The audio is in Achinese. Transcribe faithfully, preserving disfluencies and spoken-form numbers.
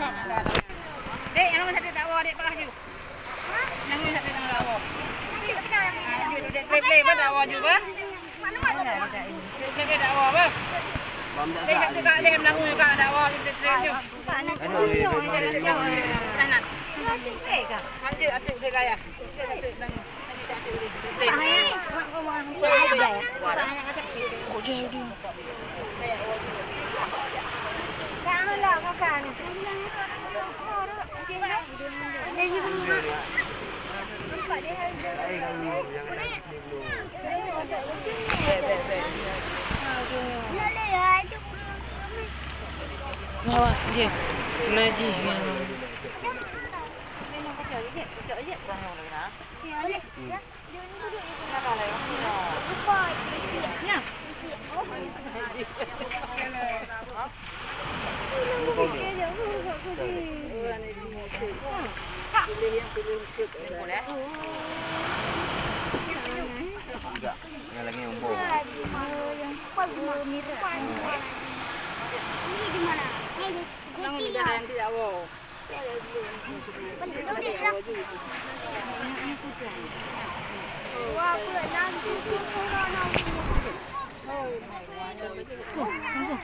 Dek, nyang sakét dakwa, dek, peugah ju. Nyang sakét dakwa. Ah, ju, ju, dek, play, play, bah, dakwa ju, bah. Play, play, dakwa, bah. Dek, sakét, dek, dakwa, ju, play, play ju. Nah, nah. Sakét, sakét, dek, raya. Sakét, sakét, dakwa. Lawa, jih. Kena jih.